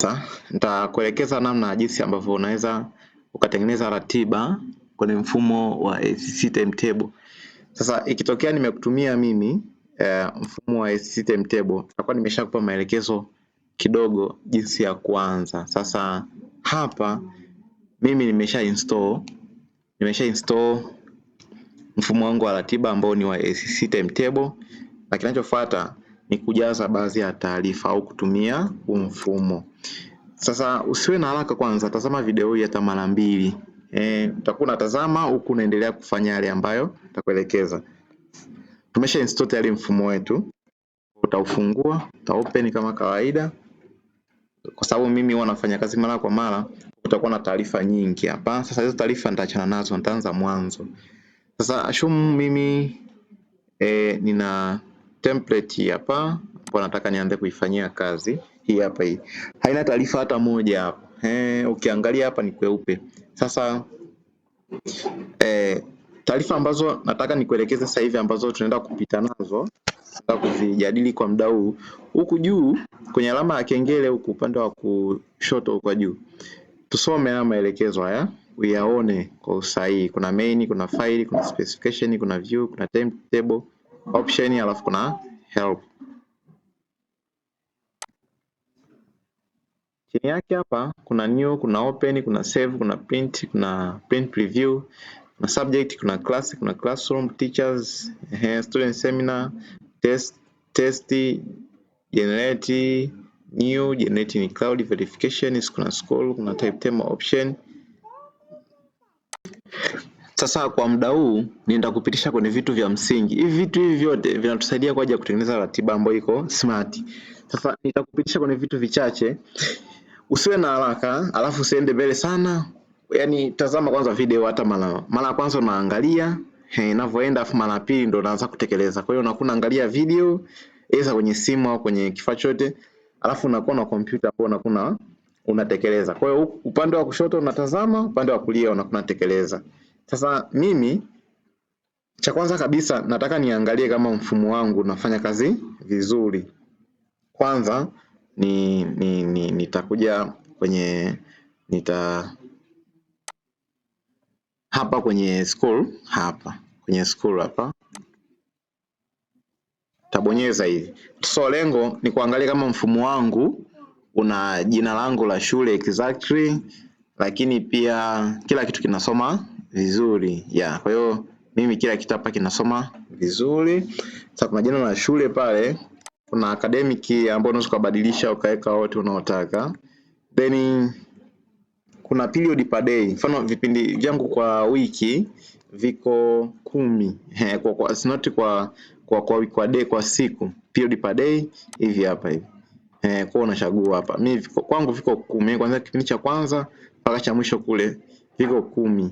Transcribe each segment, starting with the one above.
Sasa nitakuelekeza namna jinsi ambavyo unaweza ukatengeneza ratiba kwenye mfumo wa ACC timetable. Sasa ikitokea nimekutumia mimi mfumo wa ACC timetable, nitakuwa nimeshakupa maelekezo kidogo jinsi ya kuanza. Sasa hapa mimi nimesha install mfumo wangu wa ratiba ambao ni wa ACC timetable, na kinachofuata ni kujaza baadhi ya taarifa au kutumia huu mfumo. Sasa usiwe na haraka, kwanza tazama video hii hata mara mbili. Utakuwa unatazama huku unaendelea kufanya yale ambayo nitakuelekeza. Tumesha install tayari mfumo wetu, utaufungua, uta kama kawaida. Kwa sababu mimi huwa nafanya kazi mara kwa mara, utakuwa na taarifa nyingi hapa. Sasa hizo taarifa nitaachana nazo, nitaanza mwanzo. Sasa assume mimi nina template hapa ambapo nataka nianze kuifanyia kazi. Hii hapa hii. Haina taarifa hata moja hapa. Ukiangalia hapa ni kweupe. Sasa taarifa ambazo nataka nikuelekeze sasa hivi ambazo tunaenda kupita nazo, nataka kuzijadili kwa muda huu. Huku juu kwenye alama ya kengele huku upande wa kushoto kwa juu. Tusome haya maelekezo haya uyaone kwa usahihi. Kuna main, kuna file, kuna specification, kuna view, kuna timetable option, alafu kuna help. Chini yake hapa kuna new, kuna open, kuna save, kuna print, kuna print preview, kuna subject, kuna class, kuna classroom, teachers, student seminar, test, test, generate, new, generate in cloud, verification, kuna school, kuna type table option. Sasa kwa muda huu nitakupitisha kwenye vitu vya msingi. Hivi vitu hivi vyote vinatusaidia kwa ajili ya kutengeneza ratiba ambayo iko smart. Sasa nitakupitisha kwenye vitu vichache. Usiwe na haraka, alafu usiende mbele sana. Yaani tazama kwanza video hata mara ya kwanza unaangalia inavyoenda, afu mara ya pili ndo unaanza kutekeleza. Kwa hiyo unakuwa unaangalia video aidha kwenye simu au kwenye kifaa chote, alafu unakuwa na kompyuta hapo unakuwa unatekeleza. Kwa hiyo upande wa kushoto unatazama, upande wa kulia unakuwa unatekeleza. Sasa mimi cha kwanza kabisa nataka niangalie kama mfumo wangu unafanya kazi vizuri. Kwanza ni nitakuja kwenye nita hapa kwenye school hapa kwenye school hapa tabonyeza hivi. So lengo ni kuangalia kama mfumo wangu una jina langu la shule exactly, lakini pia kila kitu kinasoma vizuri yeah. Kwa hiyo mimi kila kitu hapa kinasoma vizuri. Sasa kuna jina la shule pale, kuna academic ambayo unaweza kubadilisha ukaweka wote unaotaka, then kuna period per day. Mfano vipindi vyangu kwa wiki viko 10 kwa, not kwa day, kwa siku period per day hivi hapa hivi kwa unachagua hapa. Mimi kwangu viko 10 kwanza kipindi cha kwanza mpaka cha mwisho kule viko 10.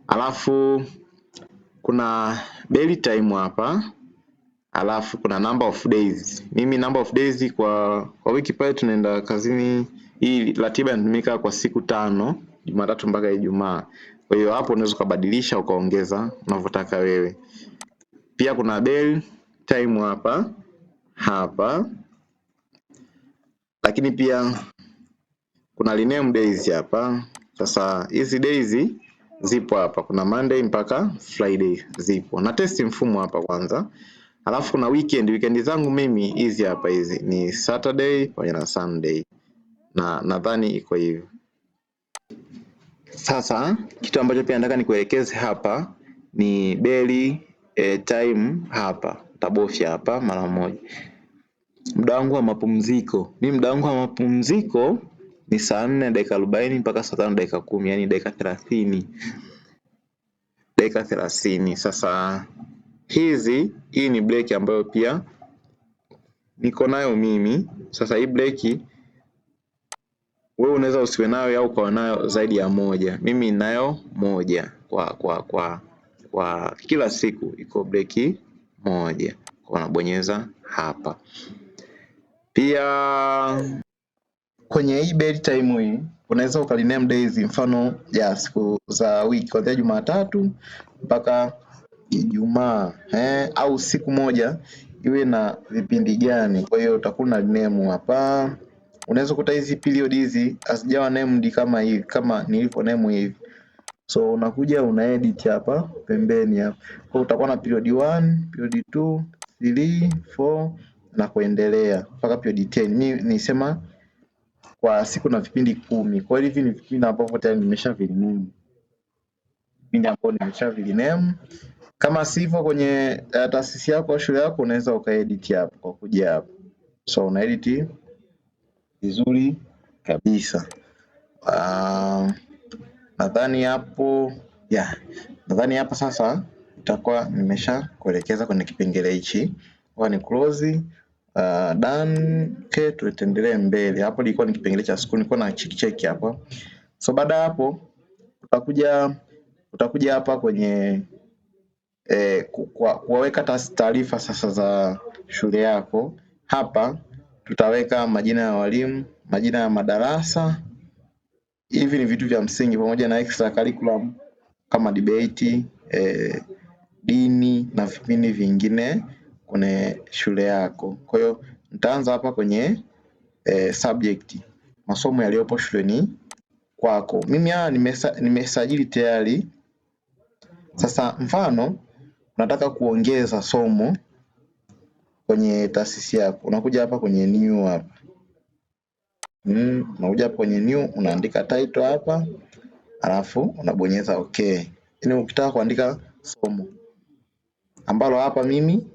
Alafu kuna daily time hapa, alafu kuna number of days. Mimi number of days kwa wiki pale tunaenda kazini, hii ratiba inatumika kwa siku 5, Jumatatu mpaka Ijumaa. Kwa hiyo hapo unaweza kubadilisha ukaongeza unavyotaka wewe. Pia kuna bell time hapa hapa, lakini pia kuna rename days hapa. Sasa hizi days zipo hapa, kuna Monday mpaka Friday zipo. Na test mfumo hapa kwanza. Alafu kuna weekend, weekend zangu mimi hizi hapa, hizi ni Saturday pamoja na Sunday. Na nadhani iko hivyo. Sasa kitu ambacho pia nataka nikuelekeze hapa ni bell time hapa. Tabofya hapa mara moja. Muda wangu wa mapumziko. Mimi muda wangu wa mapumziko ni saa 4 dakika 40 mpaka saa 5 dakika 10, yani dakika 30. Dakika 30. Sasa hii ni break ambayo pia niko nayo mimi. Sasa hii break wewe unaweza usiwe nayo au ukawa nayo zaidi ya moja. Mimi ninayo moja kwa kila siku iko break moja. Kwa nabonyeza hapa. Pia kwenye hii bed time hii unaweza ukarename days, mfano ya siku za wiki kuanzia Jumatatu mpaka Ijumaa au siku moja iwe na vipindi gani. Kwa hiyo utakuwa na rename hapa. Unaweza kukuta hizi period hizi hazijawa named kama hivi, kama nilivyo name hivi. So unakuja una edit hapa pembeni hapa. Kwa utakuwa na period 1, period 2, 3, 4 na kuendelea mpaka period 10. Mimi nisema kwa siku na vipindi 10. Kwa hiyo hivi ni vipindi ambavyo tayari nimesha virename. Vipindi ambavyo nimesha virename. Kama sivyo kwenye taasisi yako au shule yako unaweza ukaedit hapo kwa kuja hapo. So una edit vizuri kabisa. Nadhani hapo yeah. Nadhani hapo sasa itakuwa nimesha kuelekeza kwenye kipengele hichi. Kwa ni close, done. Okay, tuendelee mbele. Hapo ilikuwa ni kipengele cha siku, nilikuwa na check check hapo. So baada hapo utakuja hapa kwenye kuweka taarifa sasa za shule yako. Hapa tutaweka majina ya walimu, majina ya madarasa. Hivi ni vitu vya msingi pamoja na extra curriculum kama debate, dini na vipindi vingine kwenye shule yako. Kwa hiyo nitaanza hapa kwenye subject, masomo yaliyopo shuleni kwako. Mimi haya nimesajili tayari. Sasa mfano unataka kuongeza somo kwenye taasisi yako, unakuja hapa kwenye new hapa. Unakuja hapa kwenye new, unaandika title hapa, alafu unabonyeza okay. Yaani ukitaka kuandika somo ambalo hapa mimi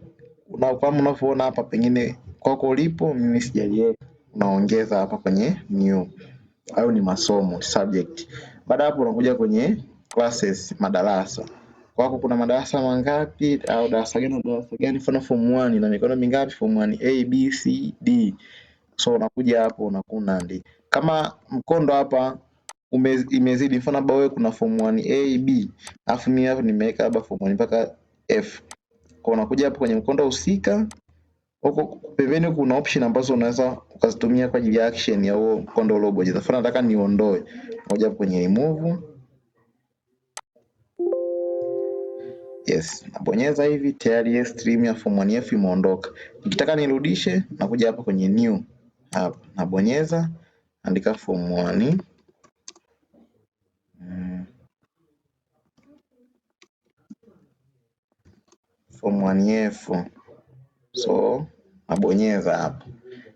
kama unavyoona hapa pengine kwako ulipo mimi sijaliweka, unaongeza hapa kwenye new. Hayo ni masomo subject. Baada hapo unakuja kwenye classes, madarasa. Kwako kuna madarasa mangapi au darasa gani na darasa gani? Mfano form 1 ina mikono mingapi? Form 1 A B C D. So unakuja hapo unakuwa unaandika. Kama mkondo hapa imezidi, mfano labda wewe kuna form 1 A B, alafu mimi hapo nimeweka labda form 1 mpaka F. Kwa unakuja hapo kwenye mkondo husika, huko pembeni kuna option ambazo unaweza ukazitumia kwa ajili ya action ya huo mkondo uliobonyeza. Mfano nataka niondoe, unakuja hapo kwenye remove. Yes, nabonyeza hivi tayari stream ya form 1 F imeondoka. Nikitaka nirudishe, nakuja hapa kwenye new. Hapa nabonyeza, andika form 1. Form 1 F. So nabonyeza hapa.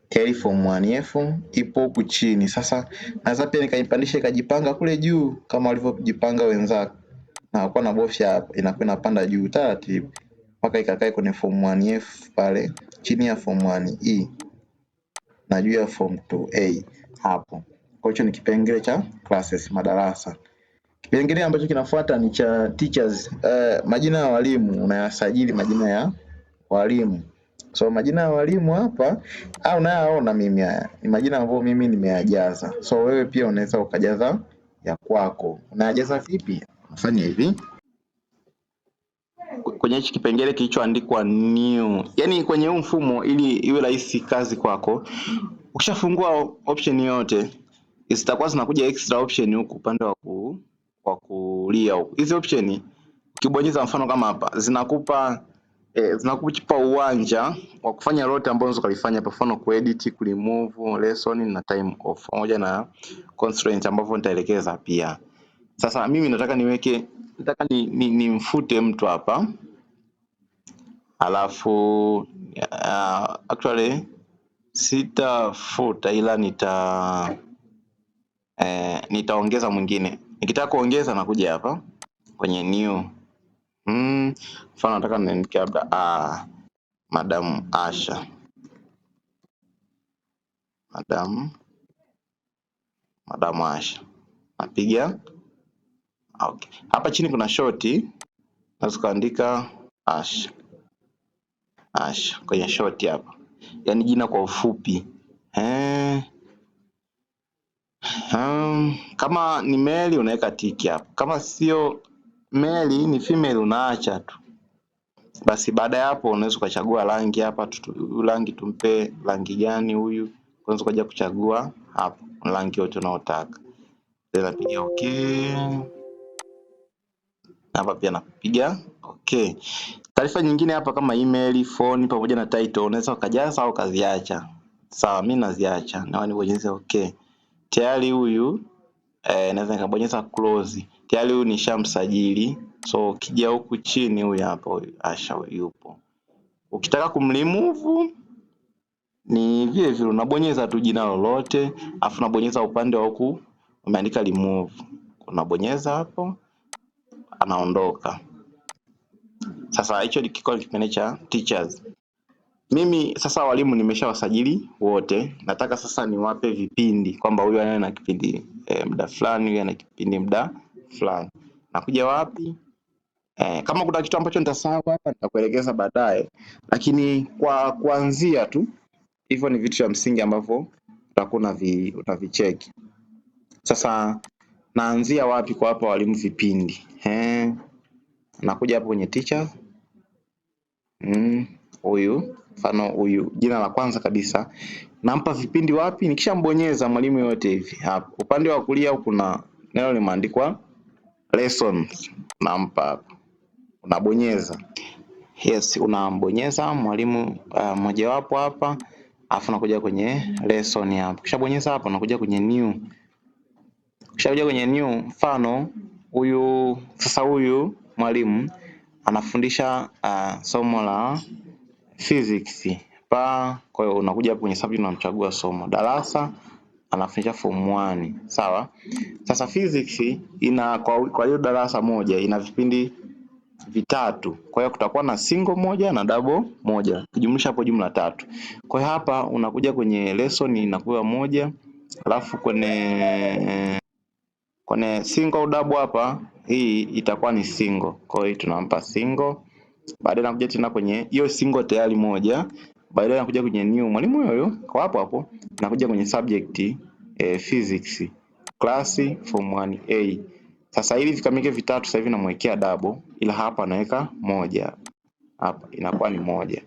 Tayari form 1 F ipo huku chini. Sasa naweza pia nikaipandisha ikajipanga kule juu kama walivyojipanga wenzako. Na kwa nabofya hapa inakuwa inapanda juu taratibu mpaka ikakae kwenye form 1 F pale chini ya form 1 E na juu ya form 2A hapo. Kwa hicho ni kipengele cha classes, madarasa. Kipengele ambacho kinafuata ni cha teachers. Majina ya walimu, unayasajili majina ya walimu. So majina ya walimu hapa au unayaona mimi haya ni majina ambayo mimi nimeyajaza. So wewe pia unaweza ukajaza ya kwako. Unayajaza vipi? Unafanya hivi. Kwenye hichi kipengele kilichoandikwa new, yaani kwenye huu mfumo ili iwe rahisi kazi kwako, ukishafungua option yote zitakuwa zinakuja extra option huku upande wa kulia huku. Hizi option ukibonyeza mfano kama hapa zinakupa uwanja wa kufanya lote ambalo unaweza kulifanya, kwa mfano kuedit, kuremove lesson na time off pamoja na constraint ambavyo nitaelekeza pia. Sasa mimi nataka niweke, nataka ni mfute mtu hapa. Alafu actually sitafuta ila nitaongeza mwingine. Nikitaka kuongeza nakuja hapa kwenye new. Mfano nataka niandike labda Madam Asha. Madam Asha. Napiga. Okay. Hapa chini kuna short, naweza kuandika Asha. Asha kwenye short hapa. Yaani jina kwa ufupi. Kama ni male unaweka tiki hapo. Kama sio male ni female unaacha tu. Basi baada ya hapo unaweza ukachagua rangi hapa, rangi tumpe rangi gani huyu? Unaweza ukaja kuchagua hapo rangi yote unayotaka. Then napiga okay. Hapa pia napiga okay. Taarifa nyingine hapa kama email, phone pamoja na title unaweza ukajaza au ukaziacha. Sawa, mimi naziacha. Na nibonyeze okay. Tayari huyu naweza nikabonyeza close. Tayari huyu nishamsajili. So ukija huku chini huyu hapa huyu Asha yupo. Ukitaka kumremove ni vile vile unabonyeza tu jina lolote, afu unabonyeza upande wa huku umeandika remove. Unabonyeza hapo anaondoka. Sasa hicho ni kikuwa kipengele cha teachers. Mimi sasa walimu nimeshawasajili wote, nataka sasa niwape vipindi kwamba huyu ana kipindi muda fulani, huyu ana kipindi muda fulani. Nakuja wapi? Kama kuna kitu ambacho nitasahau hapa nitakuelekeza baadaye, lakini kwa kuanzia tu hivyo ni vitu vya msingi ambavyo utakuwa utavicheki. Sasa naanzia wapi kuwapa walimu vipindi? Nakuja hapo kwenye teacher. Huyu mfano huyu jina la kwanza kabisa nampa vipindi wapi? Nikishambonyeza mwalimu yote hivi hapa upande wa kulia kuna neno limeandikwa lessons, nampa hapa, unabonyeza yes, unambonyeza mwalimu mmojawapo hapa, afu nakuja kwenye lesson hapo. Ukishabonyeza hapo nakuja kwenye new. Ukishakuja kwenye new, mfano huyu sasa, huyu mwalimu anafundisha somo la physics pa. Kwa hiyo unakuja hapo kwenye subject unamchagua somo, darasa anafundisha form 1, sawa. Sasa physics ina kwa hiyo darasa moja ina vipindi vitatu, kwa hiyo kutakuwa na single moja na double moja, kijumlisha hapo jumla tatu. Kwa hiyo hapa unakuja kwenye lesson inakuwa moja, alafu kwenye single double hapa hii itakuwa ni single, kwa hiyo tunampa single. Baadaye nakuja tena kwenye hiyo single tayari moja, baadaye nakuja kwenye new mwalimu huyo huyo kwa hapo hapo, nakuja kwenye subject physics class form 1A. Sasa ili vikamilike vitatu, sasa hivi namwekea double, ila hapa naweka moja, hapa inakuwa ni moja.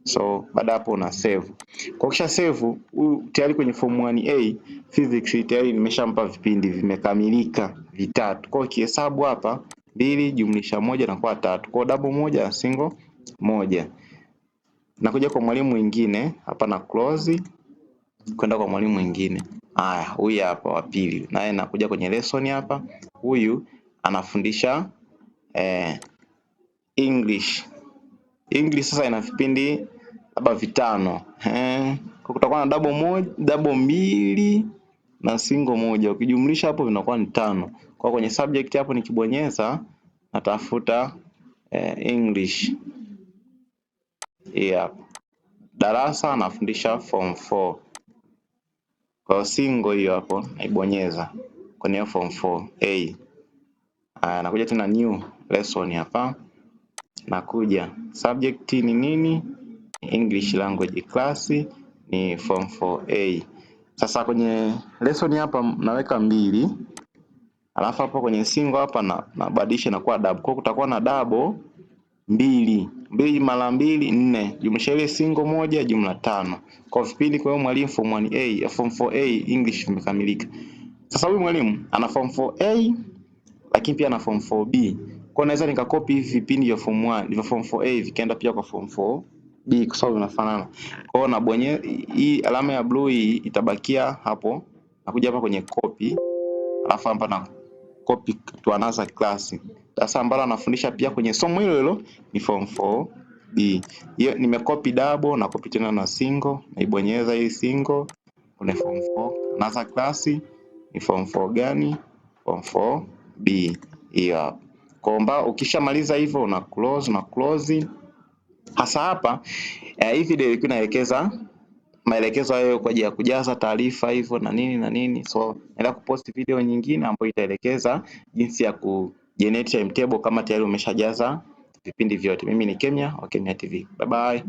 So baada hapo una save. Kwa kisha save, huyu tayari kwenye form 1A physics tayari nimeshampa vipindi vimekamilika vitatu. Kwa hiyo kihesabu hapa mbili jumlisha moja inakuwa tatu. Kwa hiyo double moja single moja. Nakuja kwa mwalimu mwingine hapa na close kwenda kwa mwalimu mwingine. Haya, huyu hapa wa pili naye nakuja kwenye lesson hapa, huyu anafundisha English. English sasa ina vipindi labda vitano. Kwa kutakuwa na double moja, double mbili na single moja, ukijumlisha hapo vinakuwa ni tano. Kwa kwenye subject hapo nikibonyeza natafuta English. Hii hapa. Darasa anafundisha form 4. Kwa hiyo single hiyo hapo naibonyeza kwenye hiyo form 4 A. Haya, nakuja tena new lesson hapa. Nakuja subject ni nini? English language class ni form 4A. Sasa kwenye lesson hapa naweka mbili, alafu hapa kwenye single hapa na nabadilisha inakuwa double. Kwa hiyo kutakuwa na double mbili, mbili mara mbili nne, jumlisha ile single moja jumla tano. Kwa vipindi, kwa hiyo mwalimu form 1A, form 4A English vimekamilika. Sasa huyu mwalimu ana form 4A lakini pia ana form 4B. Kwa hiyo naweza nikakopi hivi vipindi vya form 1, vya form 4A vikaenda pia kwa form 4B kwa sababu vinafanana. Kwa hiyo nabonyeza hii alama ya blue hii itabakia hapo. Nakuja hapa kwenye copy, alafu hapa na copy to another class. Sasa ambalo anafundisha pia kwenye somo hilo hilo ni form 4B. Hiyo nimekopi double na copy tena na single, naibonyeza hii single kwenye form 4. Another class ni form 4 gani? Form 4B. Hiyo hapo. Kwa ukishamaliza hivyo una close na close. Hasa hapa hii video ilikuwa inaelekeza maelekezo hayo kwa ajili ya kujaza taarifa hivyo na nini na nini. So naenda kupost video nyingine ambayo itaelekeza jinsi ya ku generate timetable kama tayari umeshajaza vipindi vyote. Mimi ni Kemya wa Kemya TV. Bye bye.